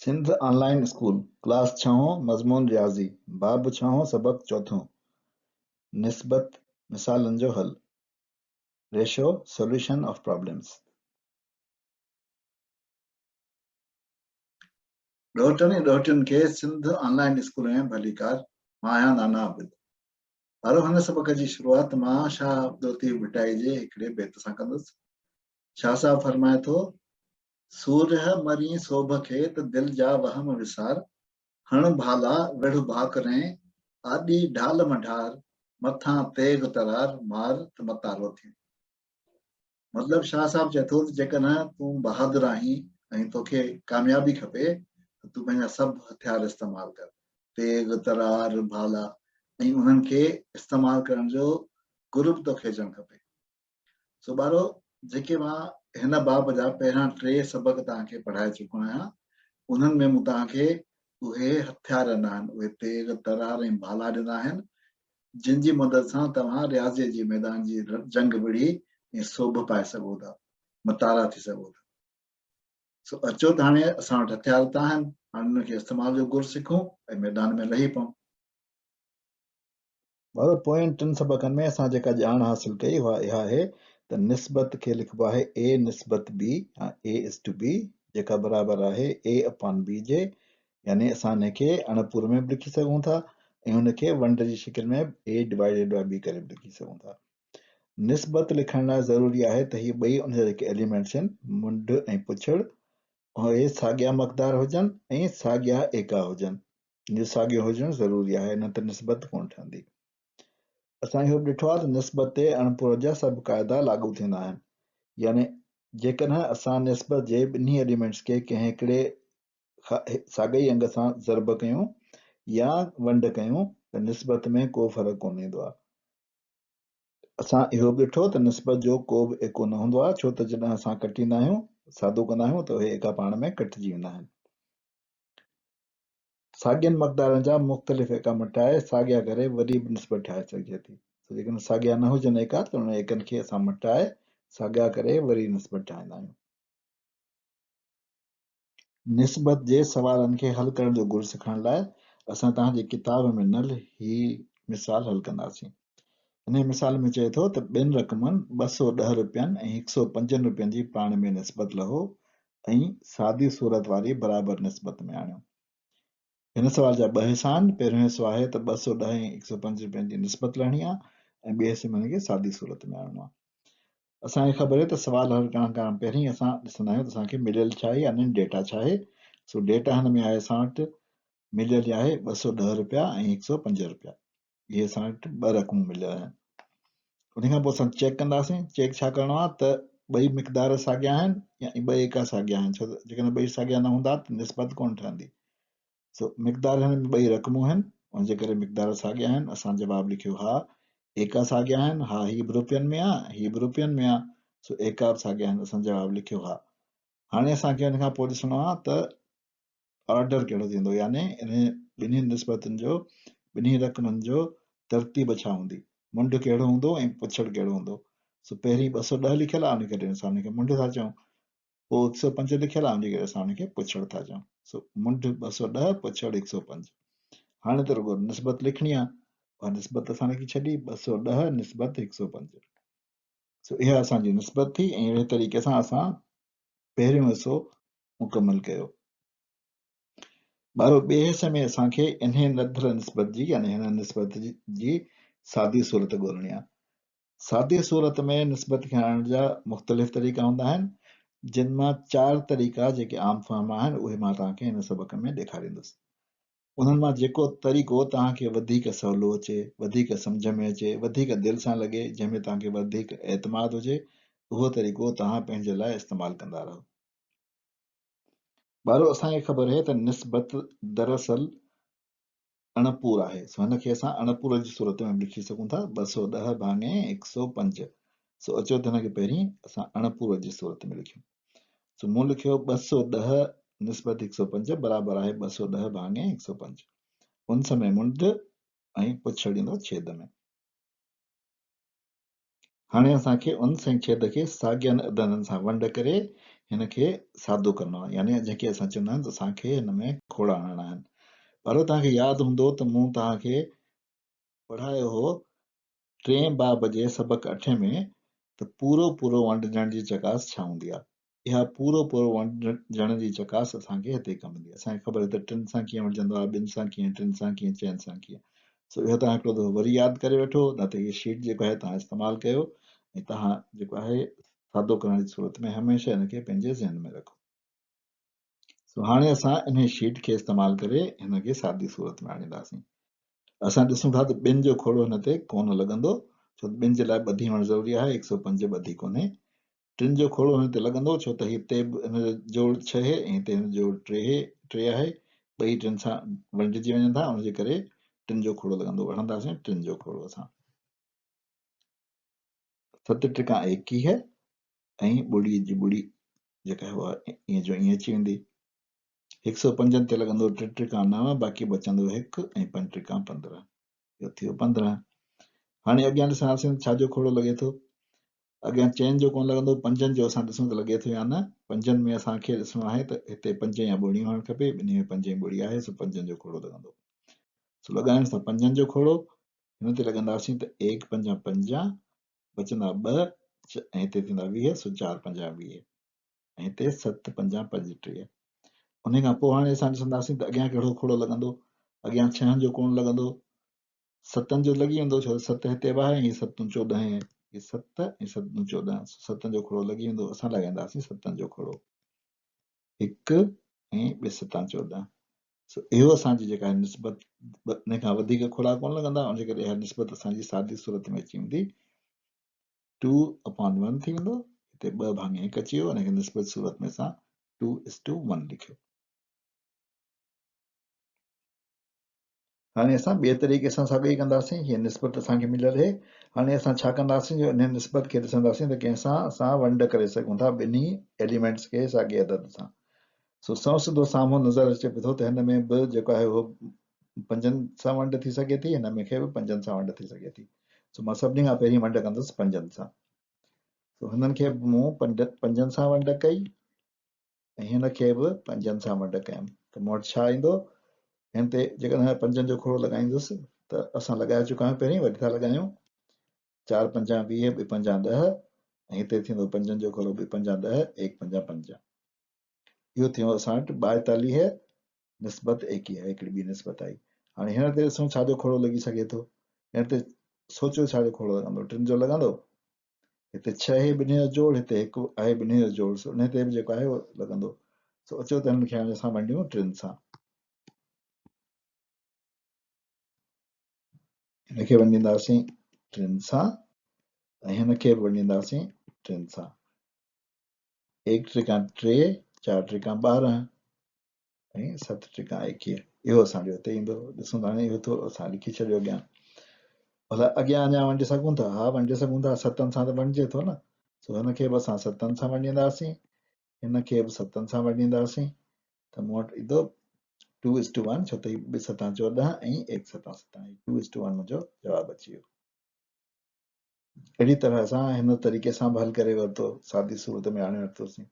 سنڌ آن line school, class ڇهون، مضمون رياضي، باب ڇهون، سبق چوٿون، نسبت، مثالن جو حل، Ratio، Solution of Problems. ڏوهٽن ۽ ڏوهٽين کي سنڌ آن لائين اسڪول ۾ ڀليڪار، مان آهيان نانا عابد. ٻارو هن سبق جي شروعات مان شاهه عبداللطيف ڀٽائي جي هڪڙي بيت سان ڪندس. شاهه صاحب فرمائي ٿو. سورهيه مرين سوڀ کي ته دل جا وهم وسار، هڻ ڀالا وڙهه ڀاڪرين، آڏي ڍال منڍار، مٿان تيغ ترار، مار ته متارو ٿئين. مطلب شاهه صاحب چئي ٿو ته جيڪڏهن تون بهادر آهين ۽ توکي ڪاميابي کپي ته تون پنهنجا سڀ هٿيار استعمال ڪر، تيغ، ترار، ڀالا ۽ انهن کي استعمال ڪرڻ جو گر به توکي اچڻ کپي. سو ٻارو جيڪي مان هن باب جا پهريان ٽي سبق توهان کي پڙهائي چڪو آهيان انهن ۾ مون توهان کي اهي هٿيار ڏنا آهن، اهي تيغ، ترار ۽ ڀالا ڏنا آهن جن جي مدد سان توهان رياضيء جي ميدان جي جنگ وڙهي ۽ سوڀ پائي سگهو ٿا، متارا ٿي سگهو ٿا. سو اچو ته هاڻي اسان وٽ هٿيار ته آهن، هاڻي انهن کي استعمال جو گر سکون ۽ ميدان ۾ لهي پئون. ٻارو پوين ٽن سبقن ۾ اسان جيڪا ڄاڻ حاصل ڪئي اها اها آهي ته نسبت کي لکبو آهي A نسبت B يا A is to B جيڪا برابر آهي A upon B جي يعني اسان ان کي اڻپور ۾ به لکي سگهون ٿا ۽ ان کي ونڊ جي شڪل ۾ به A divided by B ڪري به لکي سگهون ٿا. نسبت لکڻ لاء ضروري آهي ته هي ٻئي ان جا جيڪي ايليمينٽس آهن منڍ ۽ پڇڙ اهي ساڳيا مقدار هجن ۽ ساڳيا ايڪا هجن. جو ساڳيو هجڻ ضروري آهي نه ته نسبت ڪونه ٺهندي. اسان اهو به ڏٺو آهي ته نسبت تي اڻپور جا سڀ قاعدا لاڳو ٿيندا آهن. يعني جيڪڏهن اسان نسبت جي ٻنهي ايليمينٽس کي ڪنهن هڪڙي ساڳئي انگ سان ضرب ڪيون يا ونڊ ڪيون ته نسبت ۾ ڪو فرق ڪونه ايندو آهي. اسان اهو به ڏٺو ته نسبت جو ڪو به ايڪو نه هوندو آهي ڇو ته جڏهن اسان ڪٽيندا آهيون، سادو ڪندا آهيون ته اهي ايڪا پاڻ ۾ ڪٽجي ويندا آهن. ساڳين مقدارن جا مختلف ايڪا مٽائي ساڳيا ڪري وري به نسبت ٺاهي سگهجي ٿي. سو جيڪڏهن ساڳيا نه هجن ايڪا ته انهن ايڪن کي اسان مٽائي ساڳيا ڪري وري نسبت ٺاهيندا آهيون. نسبت جي سوالن کي حل ڪرڻ جو گر سکڻ لاء اسان توهان جي ڪتاب ۾ ڏنل هي مثال حل ڪنداسين. انهيء مثال ۾ چئي ٿو ته ٻن رقمن 210 رپين ۽ 105 رپين جي پاڻ ۾ نسبت لهو ۽ سادي صورت واري برابر نسبت ۾ آڻيو. هن سوال جا ٻه حصا آهن، پهريون حصو آهي ته 210 ۽ 105 رپين جي نسبت لهڻي آهي ۽ ٻئي حصي ۾ هن کي سادي صورت ۾ آڻڻو آهي. اسان کي خبر آهي ته سوال حل ڪرڻ کان پهرين اسان ڏسندا آهيون ته اسان کي مليل ڇا آهي يعني ڊيٽا ڇا آهي. سو ڊيٽا هن ۾ آهي اسان وٽ مليل آهي 210 رپيا ۽ 105 رپيا. اهي اسان وٽ ٻه رقمون مليل آهن. ان کان پوء اسان چيڪ ڪنداسين، چيڪ ڇا ڪرڻو آهي ته ٻئي مقدار ساڳيا آهن يا ٻئي ايڪا ساڳيا آهن، ڇو ته جيڪڏهن ٻئي ساڳيا نه هوندا ته نسبت ڪونه ٺهندي. سو مقدار هن ۾ ٻئي رقمون آهن، ان جي ڪري مقدار ساڳيا آهن. اسان جواب لکيو ها ايڪا ساڳيا آهن، ها هي به روپين ۾ آ، هي به روپين ۾ آ، سو ايڪا به ساڳيا آهن، اسان جواب لکيو ها. هاڻي اسان کي ان کان پوء ڏسڻو آهي ته آرڊر ڪهڙو ٿيندو يعني انهن ٻنهي نسبتن جو ٻنهي رقمن جو ترتيب ڇا هوندي منڍ ڪهڙو هوندو ۽ پڇڙ ڪهڙو هوندو سو پهرين 210 لکيل آهي ان ڪري اسان ان کي منڍ ٿا چئون پوء 105 لکيل آهي ان ڪري اسان ان کي پڇڙ ٿا چئون سو منڍ 210 پڇڙ 105 هاڻي ته رڳو نسبت لکڻي آهي اها نسبت اسان لکي ڇڏي 210 نسبت 105 سو اها اسان جي نسبت ٿي ۽ اهڙي طريقي سان اسان پهريون حصو مڪمل ڪيو. ٻارو ٻئي حصي ۾ اسان کي انهيء لڌل نسبت جي يعني هن نسبت جي سادي صورت ڳولڻي آهي. سادي صورت ۾ نسبت کي آڻڻ جا مختلف طريقا هوندا آهن، جن مان چار طريقا جيڪي عام فهم آهن اهي مان توهان کي هن سبق ۾ ڏيکاريندس. انهن مان جيڪو طريقو توهان کي وڌيڪ سولو اچي، وڌيڪ سمجهه ۾ اچي، وڌيڪ دل سان لڳي، جنهن ۾ توهان کي وڌيڪ اعتماد هجي، اهو طريقو توهان پنهنجي لاء استعمال ڪندا رهو. ٻارو اسان کي خبر اهي ته نسبت دراصل اڻپور آهي، سو هن کي اسان اڻپور جي صورت ۾ به لکي سگهون ٿا، 210 ڀاڱي 105. سو اچو ته هن کي پهرين اسان اڻپور جي صورت ۾ لکيون. سو مون لکيو 210 نسبت 105 برابر آهي 210 ڀاڱي 105. انس ۾ منڍ ۽ پڇ ڏيندو ڇيد ۾. هاڻي اسان کي انس ۽ ڇيد کي ساڳين عددن سان ونڊ ڪري هن کي سادو ڪرڻو آهي يعني جنهن کي اسان چوندا آهيون ته اسان کي هن ۾ کوڙا هڻڻا آهن. ٻارو توهان کي ياد هوندو ته مون توهان کي پڙهايو هو ٽئين باب جي سبق اٺين ۾ ته پورو پورو ونڊجڻ جي چڪاس ڇا هوندي آهي. اها پورو پورو ونڊجڻ جي چڪاس اسان کي هتي ڪم ايندي. اسان کي خبر آهي ته ٽن سان ڪيئن ونڊجندو آهي، ٻن سان ڪيئن، ٽن سان ڪيئن، چئن سان ڪيئن. سو اهو توهان هڪڙو دفعو وري ياد ڪري وٺو نه ته هيء شيٽ جيڪو آهي توهان استعمال ڪيو ۽ توهان جيڪو آهي سادو ڪرڻ جي صورت ۾ هميشه ان کي پنهنجي ذهن ۾ رکو. سو هاڻي اسان انهي شيٽ کي استعمال ڪري هن کي سادي صورت ۾ آڻينداسين. اسان ڏسون ٿا ته ٻن جو کوڙو هن تي ڪونه لڳندو ڇو ته ٻن جي لاء ٻڌي هئڻ ضروري آهي، 105 ٻڌي ڪونهي. ٽن جو کوڙو هن تي لڳندو ڇو ته هتي به هن جو جوڙ ڇهه آهي ۽ هتي هن جو جوڙ ٽي آهي، ٻئي ٽن سان ونڊجي وڃن ٿا ان جي ڪري ٽن جو کوڙو لڳندو. هڻنداسين ٽن جو کوڙو اسان. ست ٽڪا 21 ۽ ٻڙي جي ٻڙي جيڪا آهي اها ائين جو ائين اچي ويندي. هڪ سئو پنجن تي لڳندو ٽي ٽڪا نو، باقي بچندو هڪ ۽ پنج ٽڪا 15. اهو ٿي ويو 15. هاڻي اڳيان ڏسنداسين ته ڇا جو کوڙو لڳي ٿو. اڳيان چئن جو ڪونه لڳندو، پنجن جو اسان ڏسون ته لڳي ٿو يا نه. پنجن ۾ اسان کي ڏسڻو آهي ته هتي پنج يا ٻڙي هئڻ کپي، ٻنهي ۾ پنج ۽ ٻڙي آهي، سو پنجن جو کوڙو لڳندو. سو لڳايون ٿا پنجن جو کوڙو، هن تي لڳنداسين ته ايڪ پنجا پنجا بچندا ٻه ۽ هتي ٿيندا 20، سو چار پنجا 20 ۽ هتي ست پنجا 35. انهي کان پوء هاڻي اسان ڏسنداسين ته اڳيان ڪهڙو کوڙو لڳندو. اڳيان ڇهن جو ڪونه لڳندو، ستن جو لڳي ويندو ڇو ته ست هتي به آهي ۽ هي ست 14 آهي، هي ست ۽ ست 14، سو ستن جو کوڙو لڳي ويندو. اسان لڳائينداسين ستن جو کوڙو، هڪ ۽ ٻه ستان 14. سو اهو اسان جي جيڪا نسبت ان کان وڌيڪ کوڙا ڪونه لڳندا، ان جي ڪري اها نسبت اسان جي سادي صورت ۾ اچي ويندي 2 upon 1 ٿي ويندو. هتي ٻه ڀاڱي هڪ اچي ويو، ان کي نسبت صورت ۾ اسان 2 is to 1 لکيو. هاڻي اسان ٻئي طريقي سان ساڳيو ئي ڪنداسين. هيء نسبت اسان کي مليل آهي. هاڻي اسان ڇا ڪنداسين جو انهيء نسبت کي ڏسنداسين ته ڪنهن سان اسان ونڊ ڪري سگهون ٿا ٻنهي ايليمينٽس کي ساڳئي عدد سان. سو سنئون سڌو سامهون نظر اچي پيو ٿو ته هن ۾ به جيڪو آهي اهو پنجن سان ونڊ ٿي سگهي ٿي، هن ۾ کي به پنجن سان ونڊ ٿي سگهي ٿي. سو مان سڀني کان پهرين ونڊ ڪندس پنجن سان. سو هنن کي به مون پنجن سان ونڊ ڪئي ۽ هن کي به پنجن سان ونڊ ڪيم ته مون وٽ ڇا ايندو؟ هن تي جيڪڏهن پنجن جو کوڙو لڳائيندس ته اسان لڳائي چڪا آهيون پهرين، وري ٿا لڳايون. چار پنجا 20، ٻه پنجا 10 ۽ هتي ٿيندو پنجن جو کوڙو ٻه پنجا 10، ايڪ پنجا پنج. اهو ٿيو اسان وٽ 42 نسبت 21، هڪڙي ٻي نسبت آئي. هاڻي هن تي ڏسون ڇا جو کوڙو لڳي سگهي ٿو. هن تي سوچيو ڇا جو کوڙو لڳندو؟ ٽن جو لڳندو؟ هتي ڇهه آهي ٻنهي جو جوڙ، هتي هڪ آهي ٻنهي جو جوڙ، سو انهي تي به جيڪو آهي اهو لڳندو. سو اچو ته هنن کي هاڻي اسان ونڊيون ٽن سان. هن کي ونڊينداسين ٽن سان ۽ هن کي به ونڊينداسين ٽن سان. ايڪ ٽريڪان ٽي، چار ٽريڪان 12 ۽ ست ٽريڪان 21. اهو اسان جو هتي ايندو. ڏسون ته هاڻي اهو ٿورو اسان لکي ڇڏيو اڳيان. ڀلا اڳيان اڃا ونڊي سگهون ٿا؟ ها ونڊي سگهون ٿا، ستن سان ته ونڊجي ٿو نه. سو هن کي به اسان ستن سان ونڊينداسين، هن کي به ستن سان ونڊينداسين ته مون وٽ ايندو ٽو is two one, ڇو ته هي ٻه ستان 14 ۽ ايڪ ستان ستان، هي ٽو is two one منهنجو جواب اچي ويو. اهڙي طرح اسان هن طريقي سان به حل ڪري ورتو، سادي صورت ۾ آڻي ورتوسين.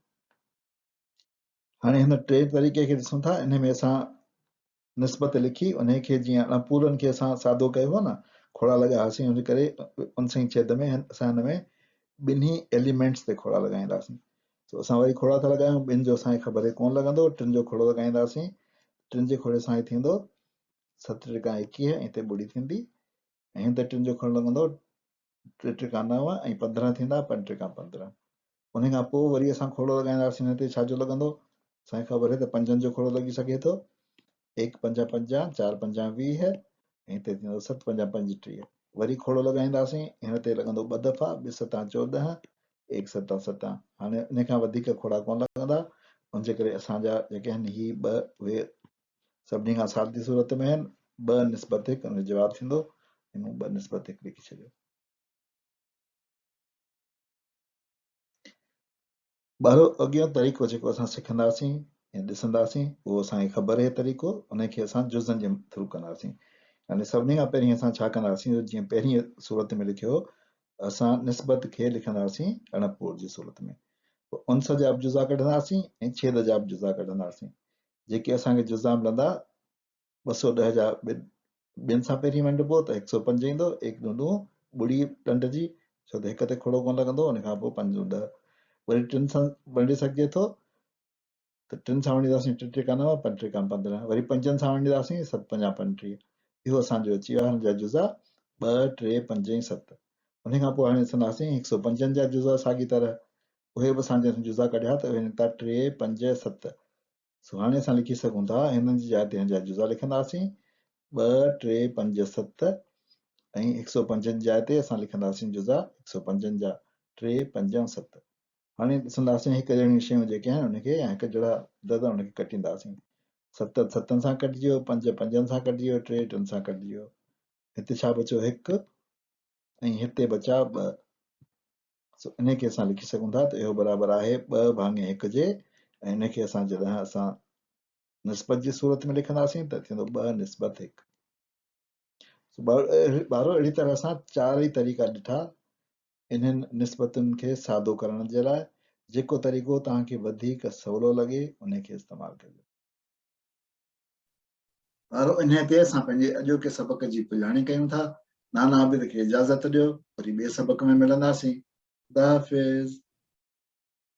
هاڻي هن ٽئين طريقي کي ڏسون ٿا. انهي ۾ اسان نسبت لکي انهي کي جيئن اڻپورن کي اسان سادو ڪيو هو نه، کوڙا لڳا هئاسين، ان ڪري ان سان ئي ڇيد ۾ اسان هن ۾ ٻنهي ايليمينٽس تي کوڙا لڳائينداسين. سو اسان وري کوڙا ٿا لڳايون، ٻن جو اسان کي خبر آهي ڪونه لڳندو، ٽن جو کوڙو لڳائينداسين. ٽن جي کوڙي سان هي ٿيندو ست ٽيڪا 21 ۽ هتي ٻڙي ٿيندي ۽ هن تي ٽن جو کوڙو لڳندو ٽي ٽيڪا نو ۽ 15 ٿيندا پنج ٽيڪا 15. انهي کان پوء وري اسان کوڙو لڳائينداسين. هن تي ڇا جو لڳندو؟ اسان کي خبر آهي ته پنجن جو کوڙو لڳي سگهي ٿو. ايڪ پنجا پنجا، چار پنجا 20 ۽ هتي ٿيندو ست پنجا 35. وري کوڙو لڳائينداسين. هن تي لڳندو ٻه دفعا، ٻه ستان 14، ايڪ ستان ستان. هاڻي انهي کان وڌيڪ کوڙا ڪونه لڳندا، ان جي ڪري اسان جا جيڪي آهن هي ٻه اهي سڀني کان سادي صورت ۾ آهن، ٻه نسبت هڪ. ان جو جواب ٿيندو ۽ مون ٻه نسبت هڪ لکي ڇڏيو. ٻارو اڳيون طريقو جيڪو اسان سکنداسين ۽ ڏسنداسين اهو اسان کي خبر آهي طريقو، ان کي اسان جزن جي ٿرو ڪنداسين. يعني سڀني کان پهرين اسان ڇا ڪنداسين جو جيئن پهرين صورت ۾ لکيو هو اسان نسبت کي لکنداسين اڻپور جي صورت ۾. پوء انس جا به جزا ڪڍنداسين ۽ ڇيد جا به جزا ڪڍنداسين. جيڪي اسان کي جزا ملندا 210 جا ٻن سان پهرين ونڊبو ته 105 ايندو، ايڪ ڏون ڏون ٻڙي ڏنڊ جي، ڇو ته هڪ تي کوڙو ڪونه لڳندو، ان کان پوء پنج ڏون ڏهه. وري ٽن سان ونڊي سگهجي ٿو ته ٽن سان ونڊينداسين ٽي ٽيڪا نو، پنج ٽيڪا 15، وري پنجن سان ونڊينداسين ست پنجا 35. اهو اسان جو اچي ويو هن جا جزا 2، 3، 5 ۽ 7. ان کان پوء هاڻي ڏسنداسين 105 جا جزا ساڳي طرح اهي به اسان جڏهن جزا ڪڍيا ته اهي نڪتا 3، 5، 7. سو هاڻي اسان لکي سگهون ٿا هنن جي جاء تي هن جا جزا لکنداسين 2، 3، 5، 7 ۽ 105 جي جاء تي اسان لکنداسين جزا 105 جا 3، 5 ۽ 7. هاڻي ڏسنداسين هڪ جهڙيون شيون جيڪي آهن ان کي يا هڪ جهڙا عدد ان کي ڪٽينداسين. ست ستن سان ڪٽجي ويو، پنج پنجن سان ڪٽجي ويو، ٽي ٽن سان ڪٽجي ويو. هتي ڇا بچيو هڪ ۽ هتي بچا ٻه. سو انهي کي اسان لکي سگهون ٿا ته اهو برابر آهي ٻه ڀاڱي هڪ جي ۽ ان کي اسان جڏهن اسان نسبت جي صورت ۾ لکنداسين ته ٿيندو ٻه نسبت هڪ. سو ٻارو اهڙي طرح اسان چار ئي طريقا ڏٺا انهن نسبتن کي سادو ڪرڻ جي لاء جيڪو طريقو توهان کي وڌيڪ سولو لڳي انهي کي استعمال ڪجو. ٻارو انهي تي اسان پنهنجي اڄوڪي سبق جي پڄاڻي ڪيون ٿا. نانا عابد کي اجازت ڏيو وري ٻئي سبق ۾ ملنداسين. خدا حافظ.